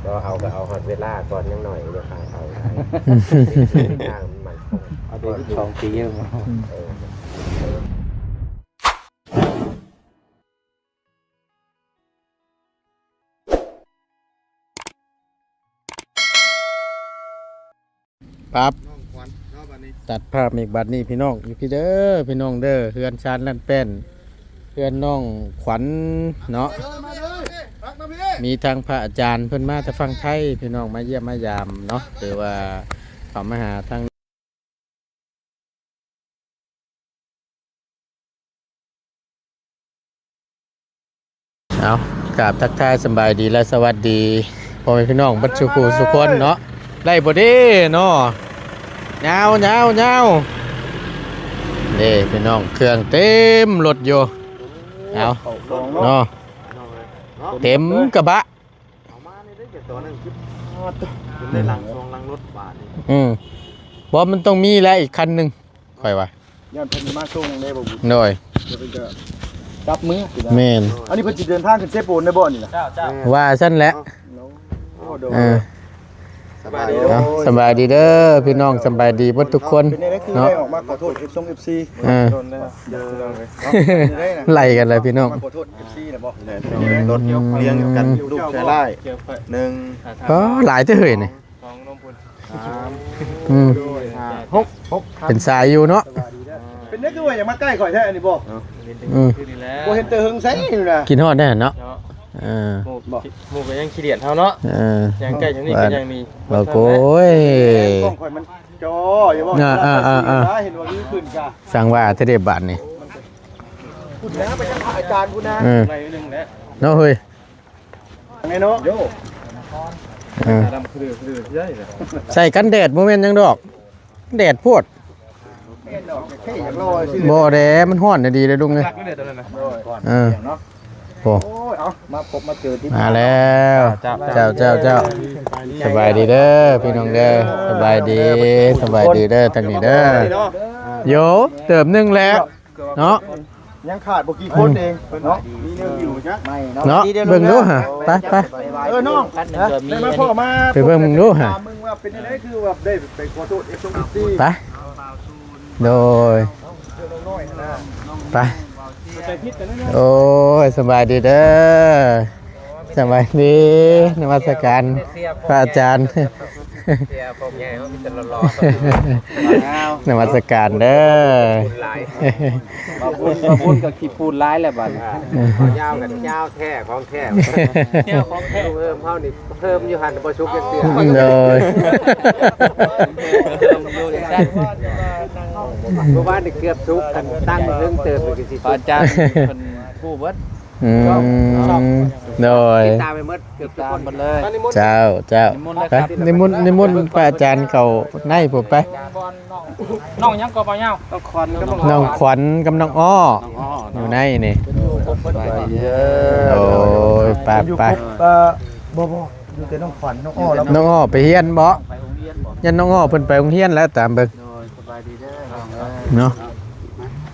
ກໍເອົາ ກໍເອົາຮອດເວລາກ່ອນ ຍັງໜ້ອຍຢູ່ ຄ່າເຊົ່າ ທາງມັນ ເອົາໄດ້ສອງປີແລ້ວ. ເອີ ປັບ ຕັດພາບອີກບາດນີ້ ພີ່ນ້ອງ ຢູ່ພີ້ເດີ ພີ່ນ້ອງເດີ ເຮືອນຊານລ້ານແປ້ນ ເຮືອນນ້ອງຂວັນເນາະ. ມີທັງພະອາຈານເພິ່ນມາແຕ່ຝັ່ງໄທ ພີ່ນ້ອງ ມາຢ້ຽມມາຢາມເນາະ ຫຼືວ່າເຂົ້າມາຫາທາງ ເອົາ ກາບທັກທາຍສະບາຍດີ ແລະ ສະຫວັດດີພໍ່ແມ່ພີ່ນ້ອງເບິດສູ່ຜູ້ສູ່ຄົນເນາະ. ໄດ້ບໍ່ເດ້ເນາະ? ຍາວໆໆ ເດ້ພີ່ນ້ອງ ເຄື່ອງເຕັມລົດຢູ່. ເອົາ ເຂົ້າສອງເນາະ ເນາະ ເຕັມກະບະ. ເອົາມານີ້ເດ້ ເຈົ້າຕົວນັ້ນຄື ອໍ ຕົວ ເປັນໄດ້ຫຼັງສອງຫຼັງລົດບາດນີ້. ອືມ ບໍ່ ມັນຕ້ອງມີແຫຼະອີກຄັນໜຶ່ງ ຂ້ອຍວ່າ ຢ້ານເພິ່ນມາສົ່ງເດ້ບໍ່ບຸດ. ໂດຍ ດຽວເພິ່ນກໍກັບເມືອ. ແມ່ນ ອັນນີ້ເພິ່ນຊິເດີນທາງຂຶ້ນເຊໂປນໄດ້ບໍ່ນີ້ນະ? ເຈົ້າ ເຈົ້າ ວ່າຊັ້ນແຫຼະ. ໂອ້ ໂດຍ ເອີ ສະບາຍດີ ເນາະ ສະບາຍດີເດີພີ່ນ້ອງ ສະບາຍດີເບິດທຸກຄົນ. ເປັນຈັ່ງໃດຄືໄດ້ອອກມາຂໍໂທດເອັຟຊົງເອັຟຊີ? ເອີ ໄລ່ກັນເລີຍພີ່ນ້ອງ ມາຂໍໂທດ ເອັຟຊີນະບໍ່? ລົດລຽງກັນ ລູກຊາຍຫຼ້າຍໜຶ່ງ ອໍ ຫຼາຍເຕີບເຮີ້ຍນີ້ ສອງ ສາມ ອືມ ຫ້າ ຫົກ ຫົກ ເປັນສາຍຢູ່ເນາະ. ເປັນໄດ້ຄືວ່າຢາກມາໃກ້ຂ້ອຍແທ້ອັນນີ້ບໍ່? ອືມ ບໍ່ເຫັນແຕ່ເຫິງໃສນີ້ນະ ກິນຮອດແດ່ເນາະ. ເອີ ໝູ່ກໍຍັງຂີ້ດຽດເຮົາເນາະ. ເອີ ຍ່າງໃກ້ເທົ່ານີ້ກໍຍັງມີ ບໍ່ໂກຍ ກ້ອງຂ້ອຍມັນຈໍຢູ່ບໍ່? ເອີໆໆ ເຫັນວ່າມີຂຶ້ນກະ ສັງວ່າແທ້ເດບາດນີ້ ພຸ້ນນະ ໄປທາງພະອາຈານພຸ້ນນະ. ເອີ ເນາະເຮີ້ຍ ແມ່ນເນາະ ໂຢ ເອີ ດຳຄືຄືໃຫຍ່ເລີຍ ໃສ່ກັນແດດບໍ່ແມ່ນຫຍັງດອກ ແດດໂພດ. ແມ່ນດອກ ເທ່ຢາກຫຼໍ່ຊື່ ບໍ່ແດ ມັນຮ້ອນດີເດ້ລຸງເອີຍ. ເອີ ໂອ້ ໂອ້ຍ ເອົາ ມາພົບມາເຈີທີ່ ມາແລ້ວ ເຈົ້າ ເຈົ້າ ເຈົ້າ ເຈົ້າ ສະບາຍດີເດີພີ່ນ້ອງເດີ ສະບາຍດີ ສະບາຍດີເດີທາງນີ້ເດີ. ໂຢ ເຕີບໜຶ່ງແລ້ວ ເນາະ ຍັງຂາດບໍ່ກີ່ຄົນເອງເນາະ ມີແນວຢູ່ຈັກ ເນາະ ເບິ່ງດູຫາ ໄປ ໄປ ເອີ ນ້ອງ ໄດ້ມາພໍ້ມາ ໄປເບິ່ງເບິ່ງດູຫາ ຖາມເບິ່ງວ່າເປັນຈັ່ງໃດ ຄືວ່າໄດ້ໄປຂໍໂທດ ເອັຟ ໄປ ໂດຍ ໄປ ໂອ້ຍ ສະບາຍດີເດີ. ສະບາຍດີ ນະມັດສະການພະອາຈານ ເສຍຜົມໃຫຍ່ເຮົາມີແຕ່ຫຼໍ່ໆ ນະມັດສະການເດີ. ບໍ່ບຸນ ບໍ່ບຸນກໍຂີ້ຝຸ່ນຫຼາຍແລ້ວບັດນີ້ ຍາວກໍຍາວແທ້ ຂອງແທ້ ແນວຂອງແທ້ ລຸງເຮີມເຮົານີ້ ເຮີມຢູ່ຫັ້ນບໍ່ສຸກຈັກເທື່ອ ໂດຍ ເຮີມຢູ່ຈັ່ງຊັ້ນ ເມື່ອວານນີ້ເກືອບສຸກ ອັນຕັ້ງເທິງເຕີບນີ້ກໍຊິສຸກ ພະອາຈານເພິ່ນຮູ້ເບິດ. ອືມ ໂດຍ ຕິດຕາມໄປໝົດ ເກືອບທຸກຄົນ ເຈົ້າ ເຈົ້າ ນິມົນເລີຍ ໄປ ນິມົນ ນິມົນພະອາຈານເຂົ້າໃນພຸ້ນໄປ ນ້ອງຫຍັງກໍບໍ່ຍາວ ນ້ອງຂວັນກັບນ້ອງ ນ້ອງຂວັນກັບນ້ອງອ້ອ ນ້ອງອ້ອ ຢູ່ໃນນີ້ ສະບາຍດີເດີ ໂອ້ຍ ໄປ ໄປ ເອີ ບໍ່ ບໍ່ ຢູ່ແຕ່ນ້ອງຂວັນ ນ້ອງອ້ອ ນ້ອງອ້ອໄປຮຽນບໍ່? ຢ້ານນ້ອງອ້ອເພິ່ນໄປໂຮງຮຽນແລ້ວ ຕາມເບິ່ງ ໂດຍ ສະບາຍດີເດີ ເນາະ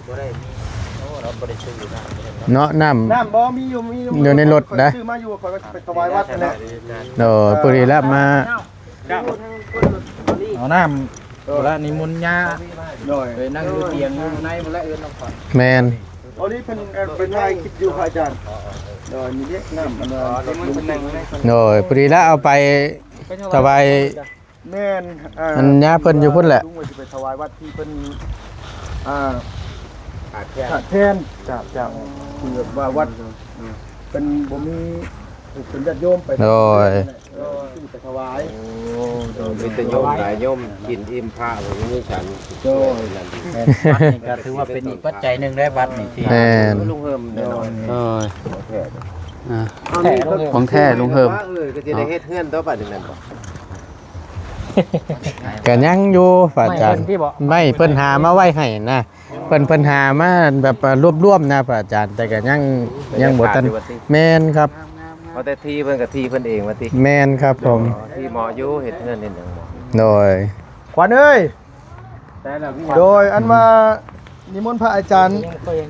ບໍ່ໄດ້ມີ ໂອ້ ເຮົາບໍ່ໄດ້ຊື້ນ້ຳ ເນາະ ນ້ຳ ນ້ຳບໍ່ ມີຢູ່ ມີຢູ່ ຢູ່ໃນລົດນະ ຂ້ອຍຊື້ມາຢູ່ ຂ້ອຍວ່າຊິໄປຖວາຍວັດຫັ້ນແຫຼະ ໂດຍ ພໍດີແລ້ວມາ ເອົານ້ຳ ແລ້ວນິມົນຍາ ໂດຍ ໄປນັ່ງຢູ່ຕຽງຢູ່ໃນພຸ້ນແຫຼະ ເອີ້ນນ້ອງຂວັນ ແມ່ນ ໂອ້ ນີ້ເພິ່ນ ເອີ ໄປຖ່າຍຄລິບຢູ່ພະອາຈານ ໂດຍ ມີເດ້ນ້ຳ ອັນວ່າ ໂດຍ ພໍດີແລ້ວເອົາໄປຖວາຍ ແມ່ນ ອ່າ ອັນຍາເພິ່ນຢູ່ພຸ້ນແຫຼະ ລຸງວ່າຊິໄປຖວາຍວັດທີ່ເພິ່ນ ອ່າ ຂາດແຄນ ຂາດແຄນ ເຈົ້າ ເຈົ້າ ຄືວ່າວັດ ເພິ່ນບໍ່ມີ ເປັນຍາດໂຍມໄປ ໂດຍ ເອີ ຊື້ໄປຖວາຍ ໂອ້ ໂດຍ ມີແຕ່ໂຍມຫຼາຍ ໂຍມກິນອີ່ມພະບໍ່ມີສັນ ໂດຍ ແມ່ນ ວັດນີ້ກໍຖືວ່າເປັນອີກປັດໄຈໜຶ່ງໄດ໋ ວັດນີ້ທີ່ ແມ່ນ ລຸງເຮີມແນ່ນອນ ໂດຍ ຂອງແທ້ ອ່າ ຂອງແທ້ລຸງເຮີມ ເອີ ກໍຊິໄດ້ເຮັດເຮືອນຕໍ່ໄປນີ້ແມ່ນບໍ່? ກໍຍັງຢູ່ພະອາຈານ ໄມ້ເພິ່ນຫາມາໄວ້ໃຫ້ນະ ເພິ່ນ ເພິ່ນຫາມາແບບ ເອີ ລວບລວມນະພະອາຈານ ແຕ່ກໍຍັງ ຍັງບໍ່ທັນ ແມ່ນຄັບ ເອົາແຕ່ທີ່ເພິ່ນກໍທີ່ເພິ່ນເອງວ່າຕິ ແມ່ນຄັບຜົມ ທີ່ເໝາະຢູ່ ເຮັດເຮືອນເຮັດຫຍັງເໝາະ ໂດຍ ຂວັນເອີຍ ໂດຍ ອັນວ່າ ນິມົນພະອາຈານ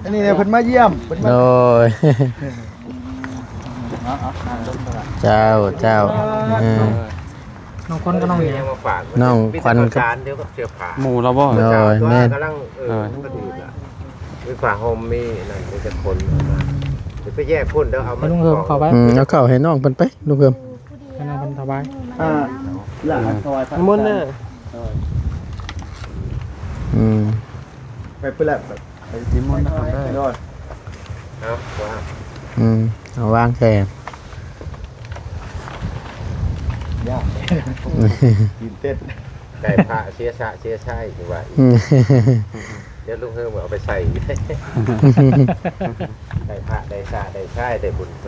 ອັນນີ້ເພິ່ນມາຢ້ຽມ ເພິ່ນມາ ໂດຍ ເຈົ້າ ເຈົ້າ ເອີ ນ້ອງຄວັນກັບນ້ອງຫຍັງ? ນ້ອງຄວັນກັບ ເຈົ້າ ເຈົ້າ ເອີ ນ້ອງຄວັນກັບ ມີແຕ່ເຂົ້າສານດຽວກັບເສື້ອຜ້າ ໝູ່ລາວບໍ່? ໂດຍ ແມ່ນ ກຳລັງ ເອີ ເອີ ພໍດີລະ ມີຜ້າຫົ່ມ ມີອັນນັ້ນ ມີແຕ່ຄົນເອົາມາ ຈະໄປແຍກພຸ້ນເດີ ເອົາມາ ໃຫ້ລຸງເຮີມເຂົ້າໄປ ອືມ ເອົາເຂົ້າໃຫ້ນ້ອງເພິ່ນໄປ ລຸງເຮີມ ໃຫ້ນ້ອງເພິ່ນຖວາຍ ອ່າ ຫຼານຖວາຍພະ ນິມົນເດີ ເອີ ອືມ ໄປພຸ້ນແຫຼະ ໄປນິມົນນະຄັບເດີ ເອົາ ວາງ ອືມ ເອົາວາງໃສ່ ຍາກ ຕື່ນເຕັ້ນ ໄດ້ພະເສຍຊະເສຍຊາຍ ຄືວ່າອີກ ອືມ ດຽວລຸງເຮີມເອົາໄປໃສ່ ໄດ້ພະໄດ້ຊະໄດ້ຊາຍໄດ້ບຸນ ໄປ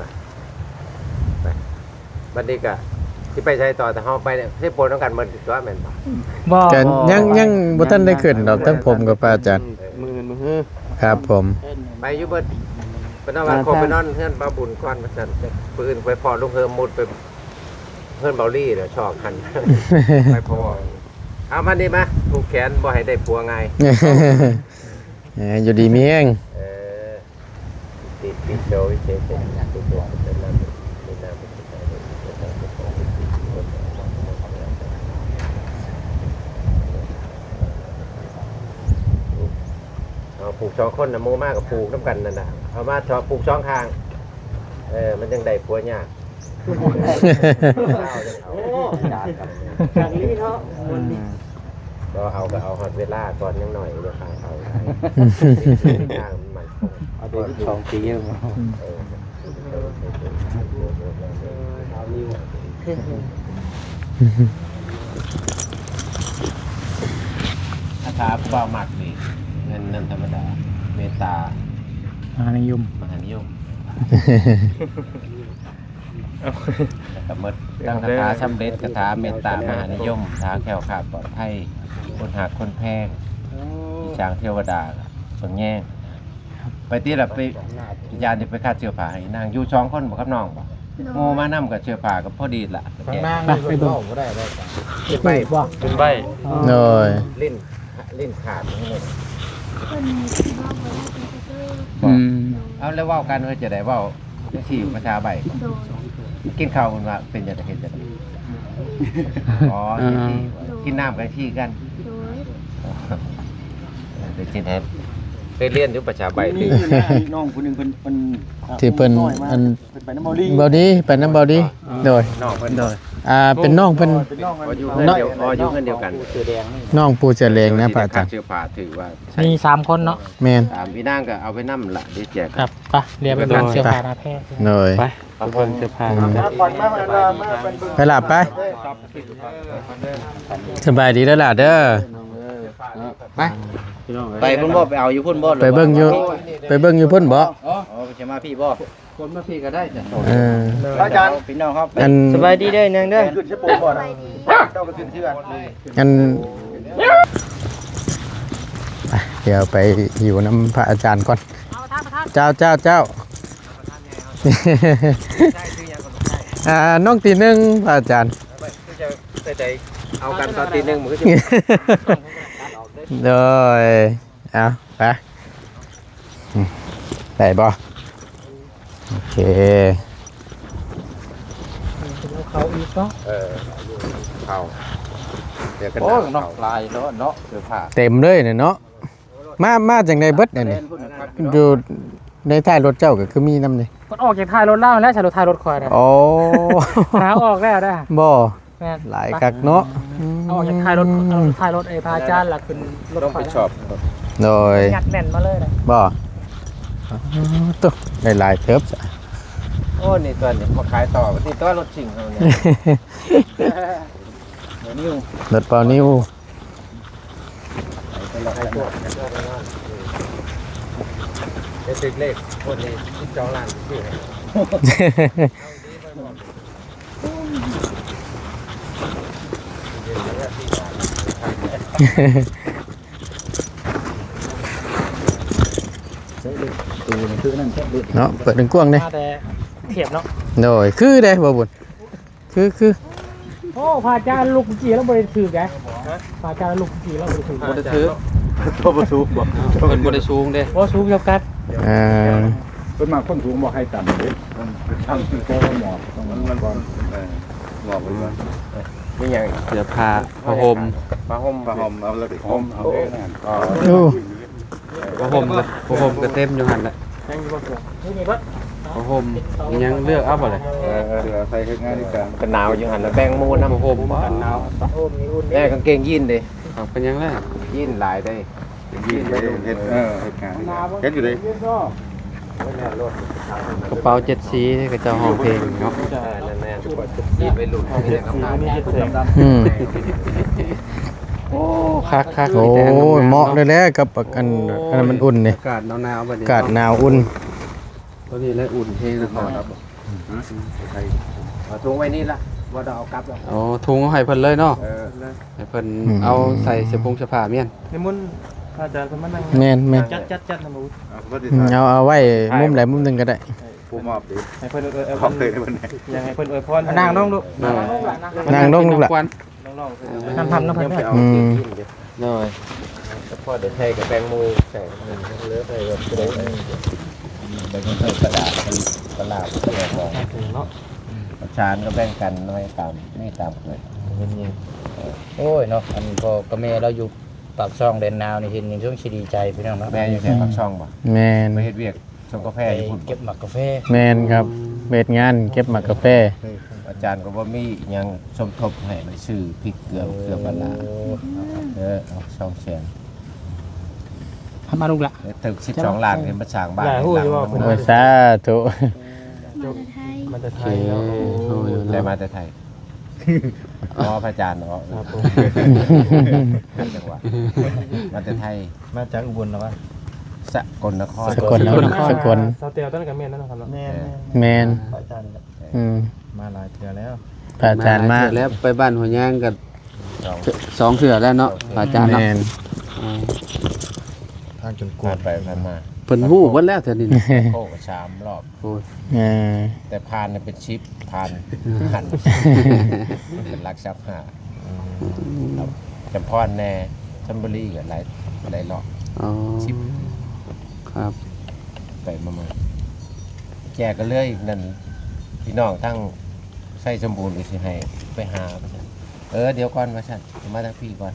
ບັດນີ້ກະຊິໄປໃສຕໍ່? ຖ້າເຮົາໄປນີ້ ຊິໂປນນຳກັນໝົດຕົວະ ແມ່ນບໍ່? ບໍ່ ກະຍັງ ຍັງບໍ່ທັນໄດ້ຂຶ້ນດອກ ທັງຜົມກັບພະອາຈານ ມື້ອື່ນມື້ຮື ຄັບຜົມ ໄປຢູ່ເບິດ ໄປນອນວັດ ໄປນອນເຮືອນບ່າວບຸນກ່ອນວ່າຊັ້ນ ມື້ອື່ນໄປພໍ້ລຸງເຮີມ ມຸດໄປເຮືອນບ່າວລີແລ້ວ ຊອກກັນ ໄປພໍ້ ເອົາມານີ້ມາ ຜູກແຂນບໍ່ໃຫ້ໄດ້ຜົວງ່າຍ ເອີ ຢູ່ດີມີແຮງ ເອີ ເອົາຜູກສອງຄົນນະ ໝູ່ມາກໍຜູກນຳກັນນັ້ນນະ ເອົາມາຜູກສອງຂ້າງ ເອີ ມັນຈັ່ງໄດ້ຜົວຍາກ ໂອ້ ຈາກນີ້ເນາະ ບໍ່ເອົາກໍເອົາຮອດເວລາກ່ອນ ຍັງໜ້ອຍ ຢ່າພາເອົາ ທາງມັນໝັ້ນຄົງ ເອົາໄດ້ສິບສອງປີແລ້ວ ເອີ ຄາຖາຜູ້ບ່າວມັກນີ້ ແມ່ນນັ້ນທຳມະດາ ເມດຕາ ມະຫານິຍົມ ມະຫານິຍົມ ແລ້ວກໍໝົດ ຕັ້ງຄາຖາສຳເລັດ ຄາຖາເມດຕາມະຫານິຍົມ ຄາຖາແຄ້ວຄາດປອດໄພ ຄົນຮັກຄົນແພງ ສາງເທວະດາເບິ່ງແຍງ ໄປຕິລະ ໄປ ຍານຈະໄປຄັດເສື້ອຜ້າໃຫ້ນາງ ຢູ່ສອງຄົນບໍ່ກັບນ້ອງບໍ່? ໂດຍ ໝູ່ມານຳກໍເສື້ອຜ້າກໍພໍດີລະ ນາງ ໄປເບິ່ງ ເວົ້າບໍ່ໄດ້ແລ້ວ ໄປບໍ່? ເປັນໃບ້ ອໍ ໂດຍ ຫຼິ້ນ ຫຼິ້ນຂາດ ເພິ່ນເວົ້າບໍ່ໄດ້ເປັນກະເທີຍ ອືມ ເອົາ ແລ້ວເວົ້າກັນເຮົາຈະໄດ້ເວົ້າ ຈັ່ງຊີ້ພາສາໃບ້ ໂດຍ ກິນເຂົ້າເພິ່ນວ່າເປັນຈັ່ງໃດ ເຮັດຈັ່ງໃດ? ອໍ ຈັ່ງຊີ້ ໂດຍ ກິນນ້ຳກັນຊີ້ກັນ ໂດຍ ເອີ ໄດ້ຊິເຮັດ ໄດ້ຮຽນຢູ່ພາສາໃບ້ ມີ ມີ ມີນ້ອງຜູ້ໜຶ່ງເພິ່ນ ເພິ່ນ ທີ່ເພິ່ນ ອັນ ເພິ່ນໄປນຳເບົາດີ ເບົາດີ ໄປນຳເບົາດີ ອໍ ໂດຍ ນ້ອງເພິ່ນ ໂດຍ ອ່າ ເປັນນ້ອງເພິ່ນ ອໍ ຢູ່ເຮືອນດຽວ ອໍ ຢູ່ເຮືອນດຽວກັນ ນ້ອງຜູ້ເສື້ອແດງນະ ພະອາຈານ ເສື້ອຜ້າຖືວ່າ ມີສາມຄົນເນາະ ແມ່ນ ອ່າ ພີ່ນາງກໍເອົາໄປນຳລະ ເດແຈກ ຄັບ ໄປ ດຽວໄປເບິ່ງເສື້ອຜ້າໜ້າແພ ໂດຍ ໄປ ໄປເບິ່ງເສື້ອຜ້າ ໄປລະ ໄປ ສະບາຍດີເດີຫຼ້າເດີ ໄປ ໄປພຸ້ນບໍ່? ໄປເອົາຢູ່ພຸ້ນບໍ່? ໄປເບິ່ງຢູ່ ໄປເບິ່ງຢູ່ພຸ້ນບໍ່? ອໍ ຊິມາພີ້ບໍ່? ຄົນມາພີ້ກໍໄດ້ ເອີ ອາຈານ ພີ່ນ້ອງເຮົາ ອັນ ສະບາຍດີເດີນາງເດີ ຂຶ້ນເຊໂປບໍ່ນະ ເຈົ້າກໍຂຶ້ນເຮືອນ ອັນ ດຽວໄປຢູ່ນຳພະອາຈານກ່ອນ ເຈົ້າ ເຈົ້າ ເຈົ້າ ອ່າ ນ້ອງຕີໜຶ່ງ ພະອາຈານ ເອົາກັນຕອນຕີໜຶ່ງ ໂດຍ ເອົາ ໄປ ໄດ້ບໍ່? ໂອເຄ ເອົາເຂົ້າອີກເນາະ ເອີ ເຂົ້າ ດຽວກັນ ໂອ້ ເນາະ ເຂົ້າ ຫຼາຍເນາະ ເນາະ ເສື້ອຜ້າ ເຕັມເລີຍເນາະ ມາ ມາຈັ່ງໃດເບິດອັນນີ້ ຢູ່ໃນທ້າຍລົດເຈົ້າກໍຄືມີນຳນີ້ ເພິ່ນອອກຈາກທ້າຍລົດລາວແລ້ວ ໃສ່ລົດ ທ້າຍລົດຂ້ອຍນະ ໂອ້ ຫາອອກແລ້ວນະ ບໍ່ ແມ່ນ ຫຼາຍຄັກເນາະ ເອົາອອກຈາກທ້າຍລົດ ອືມ ເອົາທ້າຍລົດໄອ້ພະອາຈານລະຂຶ້ນລົດ ຕ້ອງໄປຊອບ ໂດຍ ຍັດແໜ້ນມາເລີຍນະ ບໍ່ ໂອ້ ໂຕ ໄດ້ຫຼາຍເຕີບຊະ ໂອ້ ນີ້ຕົວນີ້ມາຂາຍຕໍ່ ນີ້ຕົວລົດຊິງເຮົານີ້ ເບົານິວ ລົດເບົານິວ ໄປເບິ່ງໄປກວດ ໄປເບິ່ງແນ່ນອນ ໄດ້ຖືກເລກ ງວດນີ້ສິບສອງລ້ານ ຊື້ໃຫ້ ເນາະ ເປີດກວ້າງໆເດ້ ມາແຕ່ເທບເນາະ ໂດຍ ຄືເດ້ ບໍ່ບຸນ ຄື ຄື ໂອ້ ພະອາຈານລຸກກີ້ລາວບໍ່ໄດ້ຖືກເດ້ ພະອາຈານລຸກກີ້ລາວບໍ່ໄດ້ຖືກ ບໍ່ໄດ້ຖືກ ຕົວບໍ່ສູງບໍ່ ເພິ່ນບໍ່ໄດ້ສູງເດ້ ບໍ່ສູງຈຳກັດ ເອີ ສ່ວນມາກຄົນສູງບໍ່ໃຫ້ຕຳເດ້ ມັນ ມັນ ມັນ ເອີ ໝອກ ມັນ ມັນ ເອີ ໝອກໄປກ່ອນ ມີຫຍັງ ເສື້ອຜ້າ ຜ້າຫົ່ມ ຜ້າຫົ່ມ ຜ້າຫົ່ມ ເອົາແລ້ວໄປຫົ່ມ ໂອ້ ຜ້າຫົ່ມກໍ ຜ້າຫົ່ມກໍເຕັມຢູ່ຫັ້ນແຫຼະ ແຮງຢູ່ບໍ່ເສື້ອ ມີບໍ່ ຜ້າຫົ່ມ ມີຫຍັງເລືອກເອົາບໍ່ລະ ເອີ ເສື້ອໃສ່ເຮັດງານເຮັດການ ກໍໜາວຢູ່ຫັ້ນລະ ແບ່ງໝູ່ນຳ ຜ້າຫົ່ມບໍ່ ກັນໜາວ ໂອ້ ມີອຸ່ນ ແຕ່ກາງເກງຢີນເດ້ ເອົາ ເປັນຫຍັງລະ ຢີນຫຼາຍເດ້ ເຮັດ ເອີ ເຮັດງານ ເຮັດຢູ່ເດ້ ກະເປົາເຈັດສີ ເຂົາເຈົ້າຮ້ອງເພງເນາະ ເອີ ນັ້ນແຫຼະ ເຈັດສີໄວລຸ້ນ ອືມ ໂອ້ ຄັກໆ ໂອ້ ມີແຕ່ງາມໆ ເໝາະເລີຍແຫຼະກັບ ອັນ ໂອ້ຍ ອັນນັ້ນມັນອຸ່ນນີ້ ອາກາດໜາວໆ ບັດນີ້ ອາກາດໜາວອຸ່ນ ໂຕນີ້ແຫຼະອຸ່ນເພງນະ ເອົາຖົງໄວ້ນີ້ລະ ບໍ່ໄດ້ເອົາກັບລະ ໂອ້ ຖົງເອົາໃຫ້ເພິ່ນເລີຍເນາະ ເອີ ໃຫ້ເພິ່ນ ອືມ ເອົາໃສ່ເສື້ອຜົງເສື້ອຜ້າແມ່ນ ນິມົນພະອາຈານເພິ່ນມານັ່ງ ແມ່ນໆ ຈັດ ຈັດ ຈັດນຳ ອືມ ເອົາ ເອົາໄວ້ມຸມໃດມຸມໜຶ່ງກໍໄດ້ ຜູ້ມອບດີ ໃຫ້ເພິ່ນອວຍ ເອີ ເອີ ຂອບໃຫ້ເພິ່ນ ຢາກໃຫ້ເພິ່ນອວຍພອນ ນັ່ງລົງລູກ ນັ່ງລົງລູກ ນັ່ງລົງລູກ ນັ່ງລົງ ນັ່ງພັບ ນັ່ງພັບ ອືມ ໂດຍ ສະເພາະໄດ້ໃຊ້ກັບແປ້ງໝູ່ ໃສ່ ເຫຼືອໃສ່ແບບ ແບ່ງໃຫ້ປະດາ ປະລາບ ເນາະ ປະຊານກໍແບ່ງກັນໜ້ອຍຕາມ ນີ້ຕາມເກີດ ໂອ້ຍເນາະ ອັນພໍ່ກັບແມ່ລາວຢູ່ ປາກຊ່ອງແດນນາວນີ້ ເຫັນນີ້ຊ່ວງຊິດີໃຈພີ່ນ້ອງເນາະ ແມ່ຢູ່ແຖວປາກຊ່ອງບໍ່ ແມ່ນ ໄປເຮັດວຽກ ຊົງກາແຟຢູ່ພຸ້ນ ເກັບໝາກກາແຟ ແມ່ນຄັບ ເຮັດງານເກັບໝາກກາແຟ ອາຈານກໍບໍ່ມີຫຍັງສົມທົບໃຫ້ ໄປຊື້ພິກເກືອ ເກືອປາລາ ເອີ ເອົາສອງແສນ ເອົາມາລູກລະ ເອີ ຖືກສິບສອງລ້ານ ເຫັນມາສ້າງບ້ານ ໂອ້ຍ ສາທຸ ມາແຕ່ໄທ ມາແຕ່ໄທເນາະ ໄດ້ມາແຕ່ໄທ ອໍ ພະອາຈານເນາະ ຄັບຜົມ ຈັງຫວະ ມາແຕ່ໄທ ມາຈາກອຸບົນລະວະ ສະກົນນະຄອນ ສະກົນນະຄອນ ສະກົນ ສາວແຕວຕອນນັ້ນກໍແມ່ນແລ້ວເນາະ ແມ່ນ ແມ່ນ ພະອາຈານ ອືມ ມາຫຼາຍເທື່ອແລ້ວ ພະອາຈານມາ ມາຫຼາຍເທື່ອແລ້ວ ໄປບ້ານຫົວຍາງກໍສອງ ສອງເທື່ອແລ້ວເນາະ ພະອາຈານເນາະ ແມ່ນ ອືມ ຜ່ານຈົນກວນ ຜ່ານໄປຜ່ານມາ ເພິ່ນຮູ້ເບິດແລ້ວແຖວນີ້ ໂອ້ ສາມລອບ ໂອ້ຍ ເອີ ແຕ່ຜ່ານນະເປັນສິບ ຜ່ານ ຜ່ານ ເປັນຫຼັກສິບຫ້າ ອືມ ຈຳພອນແດ່ ຊຳບຸຣີກໍຫຼາຍ ຫຼາຍລອບ ອໍ ສິບ ຄັບ ໄປມາໆ ແຈກກໍເລີຍນັ້ນ ພີ່ນ້ອງທາງໄຊສົມບູນກໍຊິໃຫ້ໄປຫາ ເອີ ດຽວກ່ອນວ່າຊັ້ນ ມາທາງພີ້ກ່ອນ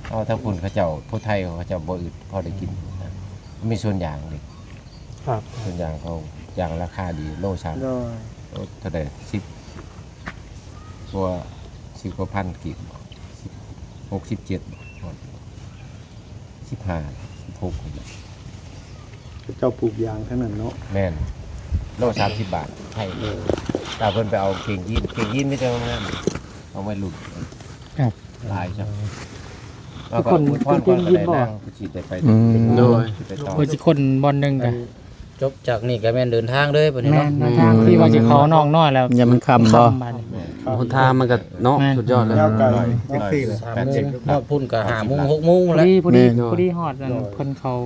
ເອົາທາງພຸ້ນເຂົາເຈົ້າ ຜູ້ໄທເຂົາເຈົ້າບໍ່ອຶດ ພໍໄດ້ກິນ ມີສວນຢາງເດ້ ຄັບ ສວນຢາງເຂົາຢາງລາຄາດີ ໂລສາມ ໂດຍ ໂລເທົ່າໃດ ສິບ ກວ່າ ສິບກວ່າພັນກີບ ຫົກສິບເຈັດ ສິບຫ້າ ສິບຫົກ ເຂົາເຈົ້າປູກຢາງທັງນັ້ນເນາະ ແມ່ນ ໂລສາມສິບບາດ ໄທ ເອີ ຖ້າເພິ່ນໄປເອົາເກງຢີນ ເກງຢີນມີແຕ່ງາມ ເອົາໄວ້ລຸ້ນ ຄັບ ຫຼາຍຊະ ແລ້ວກໍ ຄົນ ຄົນເປັນຍິນບໍ່ ນາງກໍຊິໄດ້ໄປ ອືມ ໂດຍ ຊິໄປຕໍ່ ເພິ່ນຊິຄົນບ່ອນໜຶ່ງກະ ຈົບຈາກນີ້ກໍແມ່ນເດີນທາງເລີຍບັດນີ້ເນາະ ແມ່ນ ເດີນທາງ ອືມ ທີ່ວ່າຊິເຂົ້ານອກນ້ອຍແລ້ວ ຍາມຄ່ຳບໍ່ ຄ່ຳບາດນີ້ ຫົນທາງມັນກໍເນາະ ແມ່ນ ສຸດຍອດເລີຍ ຍາວໄກ ສາມໂມງ ຮອດພຸ້ນກໍຫ້າໂມງ ຫົກໂມງແລ້ວ ພໍດີ ພໍດີ ແມ່ນ ພໍດີຮອດອັນເພິ່ນເຂົ້າ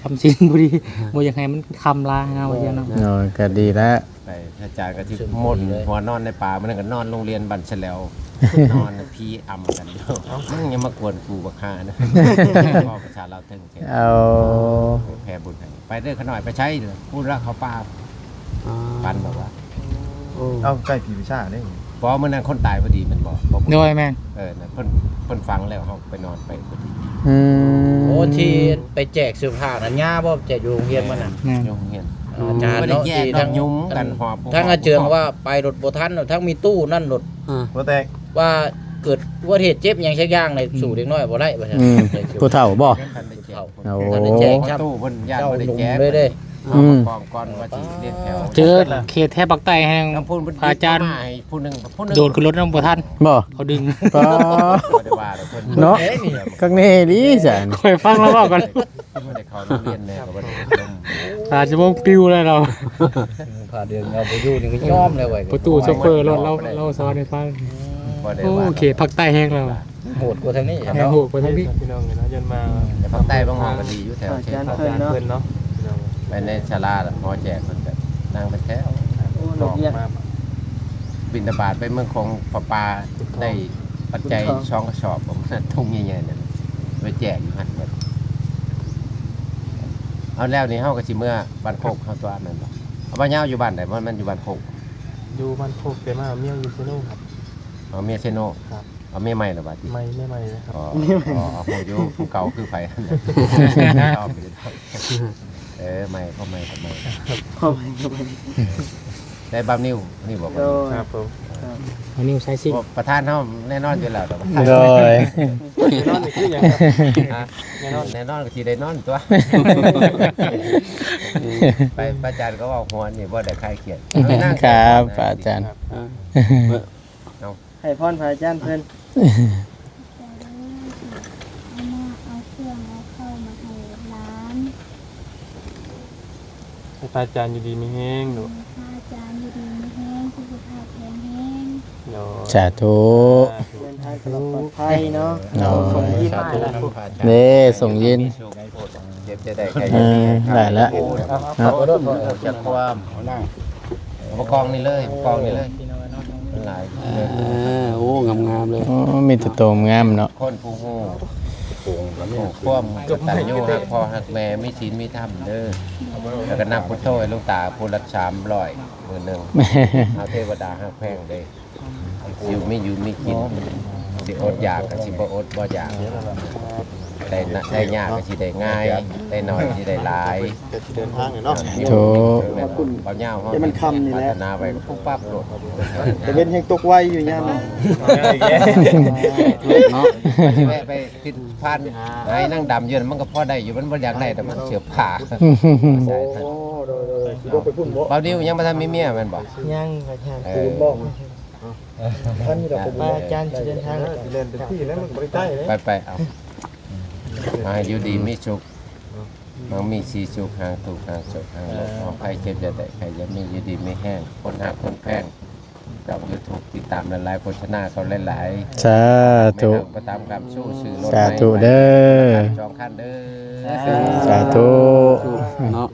ຈຳສິນພໍດີ ບໍ່ຢາກໃຫ້ມັນຄ່ຳຫຼາຍນະ ວ່າຈັ່ງຊັ້ນເນາະ ໂອ້ຍ ກໍດີແລ້ວ ໄປ ອາຈານກໍຊິໝົນຫົວນອນໃນປ່າ ມື້ນັ້ນກໍນອນໂຮງຮຽນບ້ານສະແຫຼວ ນອນຜີອຳກັນຢູ່ ມຶງຢ່າມາກວນກູບັກຫ່ານະ ເວົ້າພາສາລາວເຖິງແທ້ ເອົາ ແຜ່ບຸນໃຫ້ ໄປເດີຂະນ້ອຍ ໄປໃສ ພຸ້ນລະເຂົ້າປ່າ ອໍ ຝັນບອກວ່າ ໂອ້ ເອົາ ໃກ້ຜີປີຊາດເດ້ ບໍ່ ມື້ນັ້ນຄົນຕາຍພໍດີແມ່ນບໍ່ ບໍ່ ໂດຍ ແມ່ນ ເອີ ນັ້ນເພິ່ນ ເພິ່ນຝັງແລ້ວ ເຮົາ ໄປນອນໄປພໍດີ ອືມ ໂອ້ ທີ່ໄປແຈກເສື້ອຜ້ານັ້ນ ຍ່າບໍ່ ແຈກຢູ່ໂຮງຮຽນມັນນະ ແມ່ນ ຢູ່ໂຮງຮຽນ ອາຈານເນາະ ບໍ່ໄດ້ແຍກ ທີ່ທັງ ເນາະ ຫຍຸ້ມກັນ ທັງ ຫອບ ທັງອາເຈີງວ່າໄປລົດບໍ່ທັນ ທັງມີຕູ້ນັ້ນລົດ ອ່າ ບໍ່ແຕກ ວ່າເກີດອຸບັດຕິເຫດເຈັບຫຍັງສັກຢ່າງໃນ ອືມ ສູ້ເດັກນ້ອຍບໍ່ໄດ້ວ່າຊັ້ນ ອືມ ຜູ້ເຖົ້າບໍ່ ບໍ່ທັນໄດ້ແຈກ ໂອ້ ບໍ່ທັນໄດ້ແຈກ ຕູ້ເພິ່ນຢ້ານບໍ່ໄດ້ແຈກ ເຈົ້າໜຸ່ມເລີຍເດ້ ເອົາ ອືມ ມາກອງກ່ອນວ່າຊິລຽນແຖວ ເຈີເຂດແຖວພາກໃຕ້ແຮງ ພະອາຈານ ຜູ້ໜຶ່ງ ຜູ້ໜຶ່ງ ໂດດຂຶ້ນລົດນຳບໍ່ທັນ ບໍ່ ເຂົາດຶງ ປາ ບໍ່ໄດ້ວ່າດອກເພິ່ນ ເນາະ ຄັກແນ່ອີ່ຫຼີຊັ້ນ ຂ້ອຍຟັງລາວເວົ້າກ່ອນ ບໍ່ໄດ້ເຂົ້າໂຮງຮຽນແນ່ກໍບໍ່ໄດ້ ອາດຈະວົງປິວແລ້ວລາວ ພາເດີນເອົາບໍ່ຢູ່ນີ້ກໍຍອມແລ້ວເວີຍ ປະຕູໂຊເຟີລົດລາວ ລາວສອນໃຫ້ຟັງ ບໍ່ໄດ້ ໂອ້ ວ່າ ເຂດພາກໃຕ້ແຮງລາວ ໂຫດກວ່າທາງນີ້ ແຮງໂຫດກວ່າທາງນີ້ ພີ່ນ້ອງເອີຍເນາະ ຢ້ານມາ ພາກໃຕ້ບາງຫ້ອງກໍດີຢູ່ແຖວເຊນ ອາຈານເພິ່ນເນາະ ພີ່ນ້ອງ ໄປໃນສາລາລະ ພໍແຈກເພິ່ນກໍນັ່ງເປັນແຖວ ໂອ້ ອອກມາ ບິນທະບາດໄປເມືອງຂອງ ຜ້າປ່າໄດ້ປັດໄຈສອງກະສອບ ຖົງໃຫຍ່ໆນັ້ນ ໄປແຈກຢູ່ຫັ້ນເບິດ ເອົາແລ້ວນີ້ເຮົາກໍຊິເມືອບ້ານໂຄກເຮົາຕົວະແມ່ນບໍ່? ເອົາ ບ້ານຍາວຢູ່ບ້ານໃດ? ບໍ່ແມ່ນຢູ່ບ້ານໂຄກ? ຢູ່ບ້ານໂຄກ ແຕ່ມາເອົາເມຍຢູ່ເຊໂນຄັບ. ເອົາເມຍເຊໂນ? ຄັບ. ເອົາເມຍໃໝ່ແລ້ວບາດນີ້? ໃໝ່ ເມຍໃໝ່ແລ້ວຄັບ. ອໍ ເມຍໃໝ່. ອໍ ຮູ້ຢູ່ ຜູ້ເກົ່າຄືໃຜ? ເອີ ໃໝ່ ເຂົ້າໃໝ່ ເຂົ້າໃໝ່ ເຂົ້າໃໝ່ ເຂົ້າໃໝ່. ໄດ້ບ່າວນິວນີ້ບໍ່? ໂດຍ. ຄັບຜົມ. ບ່າວນິວສາຍສິນ ໂອ້ ປະທານເຮົາແນ່ນອນຢູ່ແລ້ວ. ໂດຍ. ແນ່ນອນນີ້ຄືຫຍັງ? ຮະ? ແນ່ນອນ ແນ່ນອນກໍຊິໄດ້ນອນຕົວະ. ໄປ ພະອາຈານກໍເວົ້າຫົວນີ້ບໍ່ໄດ້ຄາຍຄຽດ. ຄັບ ພະອາຈານ. ເອົາ ໃຫ້ພອນພະອາຈານເພິ່ນ. ເອົາມາ ເອົາເຄື່ອງເອົາເຂົ້າມາໃຫ້ຫຼານ. ໃຫ້ພະອາຈານຢູ່ດີມີແຮງລູກ. ໃຫ້ພະອາຈານຢູ່ດີມີແຮງ ສຸຂະພາບແຂງແຮງ. ໂດຍ. ສາທຸ. ເດີນທາງປອດໄພເນາະ. ໂດຍ. ສົ່ງຍິນ. ເດ້ ສົ່ງຍິນ. ເຈັບຈະໄດ້ໄຂ້ ເອີ ໄດ້ລະເນາະ. ເອົາ ເອົາ ເອົາ ເອົາ ຈັກຄວາມ ເອົານັ່ງ ເອົາປະກອງນີ້ເລີຍ ປະກອງນີ້ເລີຍ ມັນຫຼາຍ. ເອີ ໂອ້ ງາມໆເລີຍ. ໂອ້ ມີແຕ່ໂຕງາມເນາະ. ຄົນຜູ້ຮູ້ ຜູ້ຄວາມກະຕັນຍູຮັກພໍ່ຮັກແມ່ ມີສິນມີທຳເດີ. ແລ້ວກໍນັບພຸດໂທໃຫ້ຫຼວງຕາຜູ້ລະສາມຮ້ອຍ ມື້ໜຶ່ງ. ເອົາເທວະດາຮັກແພງເດ້. ຢູ່ມີຢູ່ມີກິນ ຊິອົດຢາກກໍຊິບໍ່ອົດບໍ່ຢາກ ໄດ້ນະ ໄດ້ຍາກກໍຊິໄດ້ງ່າຍ ໄດ້ໜ້ອຍກໍຊິໄດ້ຫຼາຍ. ເດີນທາງເນາະ. ໂທ ແມ່ນບໍ່ຍາວເຮົາ ແຕ່ມັນຄ່ຳນີ້ແຫຼະ ພັດທະນາໄວ້ກໍປຸບປັບໂລດ. ຕາເວັນແຮງຕົກໄວຢູ່ຍາມນີ້ເນາະ. ແວະໄປ ຕິດຜ່ານໄຮ່ນາງດຳຢູ່ນັ້ນ ມັນກໍພໍໄດ້ຢູ່ ມັນບໍ່ຢາກໄດ້ດອກ ມັນເສືອຜ້າ. ໂອ້ ໂດຍໆ ຊິບໍ່ໄປພຸ້ນບໍ່? ບ່າວນິວຍັງບໍ່ທັນມີເມຍແມ່ນບໍ່? ຍັງ ຍັງ. ເອີ ພະອາຈານຊິເດີນທາງ ຊິແລ່ນເຕັມທີ່ແລ້ວ ມັນບໍ່ໄດ້ໃກ້ເດ້. ໄປໆ ເອົາ ໃຫ້ຢູ່ດີມີສຸກ ມັງມີສີສຸກ ຫ່າງທຸກ ຫ່າງໂສກ ຫ່າງໂລກ ເອົາໄພເຈັບຢ່າໄດ້ ໄພຢ່າມີ ຢູ່ດີມີແຮງ ຄົນຮັກຄົນແພງ ເຈົ້າຢູທູບຕິດຕາມຫຼາຍໆ ໂຄສະນາເຂົາຫຼາຍໆ. ສາທຸ. ໄປເອົາໄປຕາມຄຳສູ້ ຊື້ລົດ ສາທຸເດີ ສອງຄັນເດີ. ສາທຸເນາະ.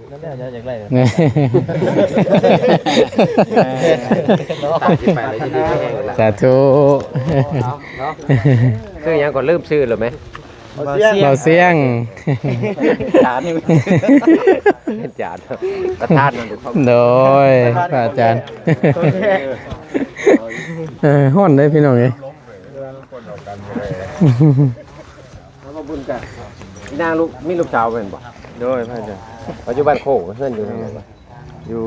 ຕາມທີ່ໄປແລ້ວຢູ່ດີມີແຮງລະ. ສາທຸ. ເນາະ ເນາະ. ຊື່ຫຍັງກໍລືມຊື່ແລ້ວແມ? ບ່າວຊຽງ ບ່າວຊຽງ ຈານ ເປັນຈານ ປະທານນັ້ນ. ໂດຍ ພະອາຈານ. ເອີ ຮ້ອນເດ້ພີ່ນ້ອງເອີຍ. ເອົາມາບຸນກັນ. ອີນາງລູກ ມີລູກສາວແມ່ນບໍ່? ໂດຍ ພະອາຈານ. ປັດຈຸບັນໂຄກເຮືອນຢູ່ທາງໃດ? ຢູ່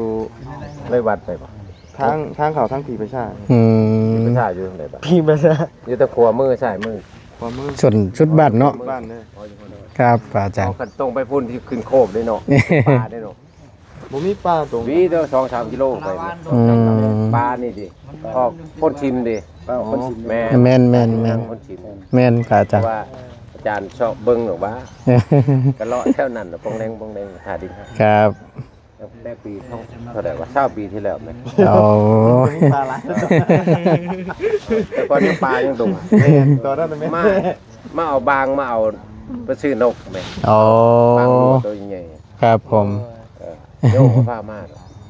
ເລີຍວັດໄປບໍ່? ທາງ ທາງເຂົ້າທາງຜີປະຊາ. ອືມ ຜີປະຊາຢູ່ທາງໃດບາດ? ຜີປະຊາ ຢູ່ທາງຂວາມື ຊ້າຍມື? ຂວາມື ສົນສຸດບ້ານເນາະ. ບ້ານເດີ. ຄັບ ພະອາຈານ. ເອົາ ຄັນຕົງໄປພຸ້ນຊິຂຶ້ນໂຄກເດ້ເນາະ ປ່າເດ້ເນາະ. ບໍ່ມີປ່າຕົງ ມີແຕ່ສອງສາມກິໂລໄປ. ອືມ ປ່ານີ້ເດ້ ອອກໂພນຊິມເດ້. ແມ່ນ ແມ່ນ ແມ່ນ ແມ່ນ ພະອາຈານ. ເພາະວ່າອາຈານຊອກເບິ່ງດອກວ່າ ກະເລາະແຖວນັ້ນ ປ່ອງແດງ ປ່ອງແດງ ທ່າດິນ. ຄັບ. ແຕ່ປີເທົ່າໃດວະ ຊາວປີທີ່ແລ້ວແມ່ນ. ໂອ້ ມີປາຫຼາຍ. ແຕ່ກ່ອນນີ້ປາຍັງດົງ. ແມ່ນ ຕອນນັ້ນແມ່ນ. ມາ ມາເອົາບາງ ມາເອົາໄປຊື້ນົກແມ່ນ. ໂອ້ ບາງໂຕໃຫຍ່. ຄັບຜົມ. ເອີ ໂຍມກໍພາມາ.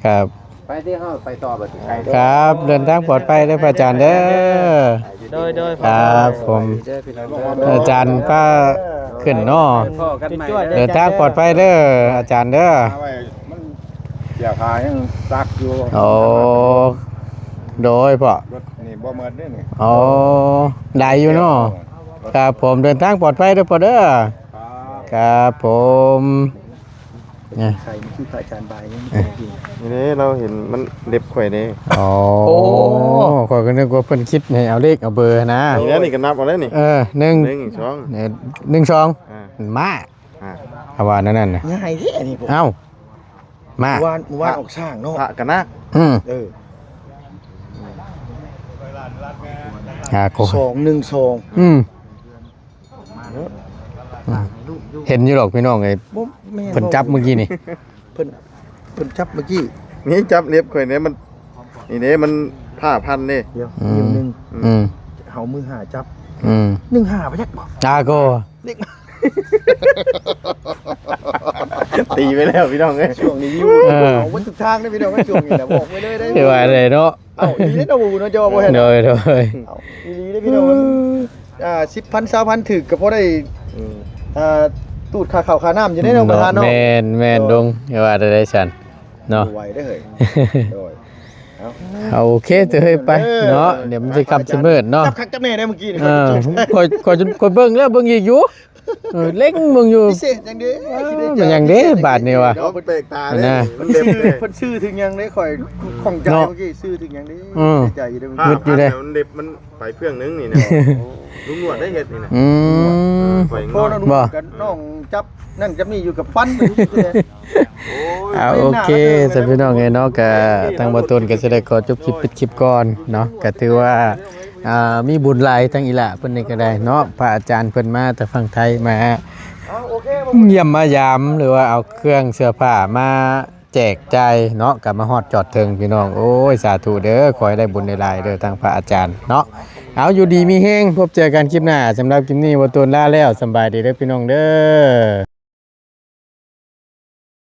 ຄັບ ໄປທີ່ເຮົາໄປຕໍ່ບັດນີ້. ຄັບ ເດີນທາງປອດໄພເດີພະອາຈານເດີ. ໂດຍ ໂດຍ. ຄັບຜົມ. ອາຈານພາຂຶ້ນເນາະ. ເດີນທາງປອດໄພເດີອາຈານເດີ. ມັນເສຍຄ່າຍັງຊັກຢູ່. ໂອ້ ໂດຍພໍ່. ລົດນີ້ບໍ່ໝົດເດ້ນີ້. ໂອ້ ຫຼາຍຢູ່ເນາະ. ຄັບຜົມ ເດີນທາງປອດໄພເດີພໍ່ເດີ. ຄັບຜົມ. ໃສ່ທີ່ພະອາຈານບາຍນີ້ ນີ້ເດ້ ລາວເຫັນມັນເລັບຂ້ອຍເດ້. ອໍ ຂ້ອຍກໍນຶກວ່າເພິ່ນຄິດໃຫ້ເອົາເລກເອົາເບີນະ. ນີ້ແຫຼະ ນີ້ກໍນັບເອົາແລ້ວນີ້. ເອີ ໜຶ່ງ ໜຶ່ງ ສອງ ເອີ ໜຶ່ງ ສອງ ອ່າ ມາ ອ່າ ເຂົາວ່າແນວນັ້ນນະ. ງ່າຍເດ້ອັນນີ້. ເອົ້າ ມາ ມື້ວານ ມື້ວານອອກຊ້າງເນາະ ພະກັນນະ. ອືມ ເອີ ຫ້າ ສອງ ໜຶ່ງ ສອງ. ອືມ ເຫັນຢູ່ດອກພີ່ນ້ອງເອີຍ. ບໍ່ແມ່ນ ເພິ່ນຈັບມື້ກີ້ນີ້. ເພິ່ນ ເພິ່ນຈັບມື້ກີ້ນີ້. ຈັບເລັບຂ້ອຍນີ້ ມັນ ນີ້ເດ້ ມັນຜ້າພັນເດ້. ດຽວ ອືມ ໜຶ່ງ ອືມ ເຮົາມືຫ້າຈັບ. ອືມ ໜຶ່ງຫ້າ ພະຍັກບໍ່? ອາ ກໍ ເລກ ຕີໄປແລ້ວພີ່ນ້ອງເອີຍ. ຊ່ວງນີ້ຢູ່ ເອີ ເອົາໝົດທຸກທາງເດ້ພີ່ນ້ອງ ຊ່ວງນີ້ນະ ບອກໄວ້ເລີຍເດ້. ຊິວ່າໄດ້ເນາະ. ເອົ້າ ອີ່ຫຼີເນາະ ບໍ່ເນາະ ເຈົ້າວ່າບໍ່ແມ່ນ. ໂດຍ ໂດຍ. ເອົ້າ ອີ່ຫຼີເດ້ພີ່ນ້ອງ. ອ່າ ສິບພັນ ຊາວພັນ ຖືກກໍພໍໄດ້ ອືມ ອ່າ ຕູດຄ່າເຂົ້າຄ່ານ້ຳຢູ່ເດ້ເນາະ ປະທານເນາະ. ແມ່ນ ແມ່ນ ໂດຍ ດົງ ຢ່າວ່າແຕ່ໃດຊັ້ນ. ເນາະ ບໍ່ໄຫວເດ້ເຮີ້ຍ ໂດຍ ເອົາ ເອົາ ໂອເຄເດີເຮີ້ຍ ໄປເນາະ ເອີ ດຽວມັນຊິຄ່ຳຊິມືດເນາະ ຈັບຄັກຈັບແນ່ເດ້ມື້ກີ້ນີ້ ເອີ ຂ້ອຍ ຂ້ອຍ ຂ້ອຍເບິ່ງແລ້ວເບິ່ງອີກຢູ່ ເອີ ເລັງເບິ່ງຢູ່ ພິເສດຫຍັງເດ້ ເອີ ຄິດໃນໃຈ ມັນຫຍັງເດ້ບາດນີ້ວະ ເນາະ ເພິ່ນແປກຕາເດ້ ນະ ເພິ່ນຊື່ ເພິ່ນຊື່ຖືກຫຍັງເດ້ ຂ້ອຍຂ້ອງໃຈ ເນາະ ເມື່ອກີ້ຊື່ຖືກຫຍັງເດ້ ເອີ ໃນໃຈຢູ່ເດ້ ງຶດຢູ່ເດ້ ມັນເລັບມັນ ໄປເຄື່ອງໜຶ່ງນີ້ນະ ໂອ້ ລຸງນວດໄດ້ເຮັດນີ້ນະ ອືມ ເອີ ຂ້ອຍງອນ ບໍ່ ກັບນ້ອງຈັບນັ້ນຈັບນີ້ຢູ່ກັບຟັນ ໂອ້ຍ ເອົາ ໂອເຄ ຊັ້ນພີ່ນ້ອງເອີຍເນາະ ກະທາງບ່າວຕູນກະຊິໄດ້ຂໍຈົບຄລິບປິດຄລິບກ່ອນເນາະ ກະຖືວ່າ ອ່າ ມີບຸນຫຼາຍທາງອີ່ຫຼ້າເພິ່ນນີ້ກະໄດ້ເນາະ ພະອາຈານເພິ່ນມາແຕ່ຝັ່ງໄທ ມາ ເອົາ ໂອເຄ ມາຢ້ຽມມາຢາມ ຫຼືວ່າເອົາເຄື່ອງເສື້ອຜ້າມາ ແຈກຈ່າຍເນາະ ກະມາຮອດຈອດເຖິງພີ່ນ້ອງ ໂອ້ຍ ສາທຸເດີ ຂໍໃຫ້ໄດ້ບຸນຫຼາຍໆເດີ ທາງພະອາຈານເນາະ ເອົາ ຢູ່ດີມີແຮງ ພົບເຈີກັນຄລິບໜ້າ ສຳລັບຄລິບນີ້ ບ່າວຕູນລາແລ້ວ ສຳບາຍດີເດີພີ່ນ້ອງເດີ.